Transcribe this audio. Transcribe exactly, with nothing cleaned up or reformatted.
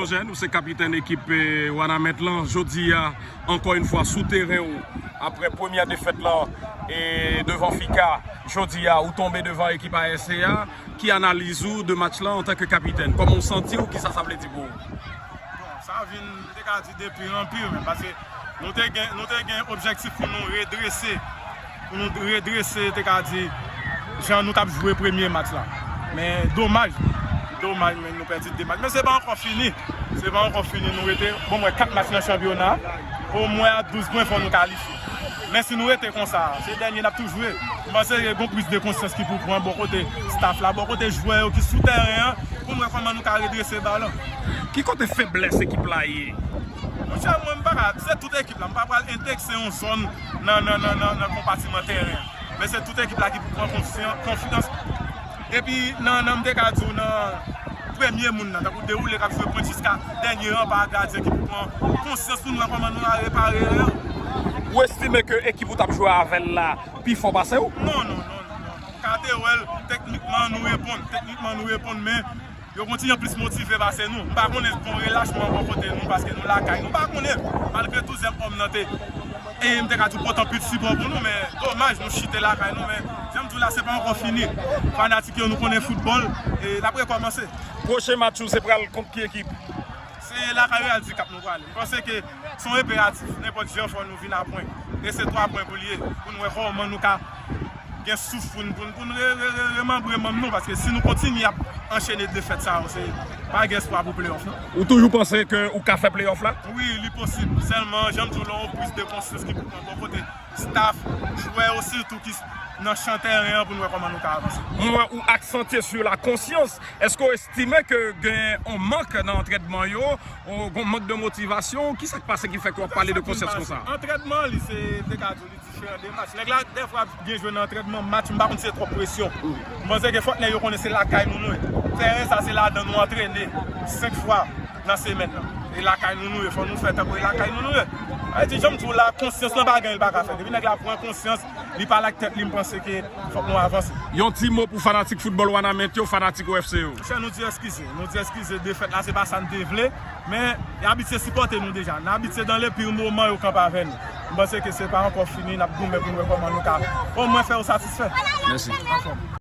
Jèn, ou se kapitèn ekip, eh, Wanament lan. Jodi a, ankò yon fwa, sou teren ou, apre premyè defèt lan, e devan Fika, jodi a, ou tonbe devan ekip A S C a. Ki analiz ou de match lan antanke kapitèn? Kòman w santi w? Kisa sa vle di pou ou? Bon, sa vin, m te ka di, de pire an pire menm, paske nou te gen, nou te gen objektif pou nou redrese, pou nou redrese, te ka di, jan nou t ap jwe premye match la. Men domaj, domaj, men nou pèdi de match. Men se pa ankò fini. Se pa ankò fini. Nou rete, bon, mwen kat match nan chanpyona. Omwen a douz pwen, fò nou kalifye. Men si nou rete konsa, se dènye n ap tou jwe. M panse gen yon priz de konsyans ki pou pran bò kote staff la, bò kote jwè yo ki sou tèren an, pou n wè kòman nou ka redrese balan. Ki kote feblès ekip la ye? Monchè, mwen, m pa ka, se tout ekip la. M pa pral endekse yon zòn nan, nan, nan, nan, nan konpatiman tèren an. Men se tout ekip la ki pou pran konsyan-, konfidans. Epi, nan, nan, m te ka di w, nan premye moun nan, tankou dewoule k ap jwe pwent jiska dènye ranpa a gadyen ki pou pran konsyans pou n wè kòman nou a repare erè yo. Ou estime ke ekip ou t ap jwe avè l la pi fò pase w? Non, non, non, non, non. Ou ka te wè l, teknikman nou reponn, teknikman nou reponn, men yo kontinye plis motive pase nou. M pa konnen bon relachman bò kote nou paske nou lakay. Nou pa konnen, malgre tou zèm òm nan te, e m te ka di w pote anpil sipò pou nou, men domaj nou chite lakay nou, men jan m di w la, se pa ankò fini. Fanatik yo, nou konnen foutbòl, e l ap rekòmanse. Pwochen match ou se pral kont ki ekip? Se lakay Real di Cap nou prale. M panse ke se yon enperatif. Nenpòt jan fò nou vin a pwen. E se twa pwen pou l ye. Pou n wè kòman nou ka gen souf pou n, pou n, pou n re, re, re, remanbre manm nou, paske si nou kontinye ap anchene defèt sa yo, se pa gen espwa pou pleyòf, non. Ou toujou panse ke ou ka fè pleyòf la? Wi, li posib. Sèlman, jan m di w, lè yon priz de konsyans ki pou pran bò kote staff, jwè yo sitou ki s-, nan chan tèren an pou n wè kòman nou ka avanse. Mwen wè ou aksantye sou la konsyans. Èske w estime ke gen yon mank nan antrènman yo, ou gen yon mank de motivasyon? Kisa k pase ki fè ke w ap pale de konsyans konsa? Antrènman, li se, te ka di w, li diferan de match. Nèg la, dèfwa, byen jwe nan antrènman, match, m pa konn si se twòp presyon. M panse ke fòk nèg yo konnen se lakay nou nou ye. Tèren sa, se ladan nou antrene senk fwa nan semèn nan. E lakay nou nou ye, fò nou fè tankou e lakay nou nou ye. Sa vle di, jan m di w la, konsyans lan pa gen, li pa ka fè. Depi nèg la pran konsyans, li pale ak tèt li, m panse ke fòk nou avanse. Yon ti mo pou fanatik foutbòl Wanament yo, fanatik O F C yo. Monchè, nou di eskize. Nou di eskize, defèt la, se pa sa n te vle. Men, y abitye sipòte nou deja. N abitye dans les pires moments yo kanpe avè nou. M panse ke se pa ankò fini, n ap goumen pou n wè kòman nou ka omwen fè yo satisfè. Mèsi. Anfòm.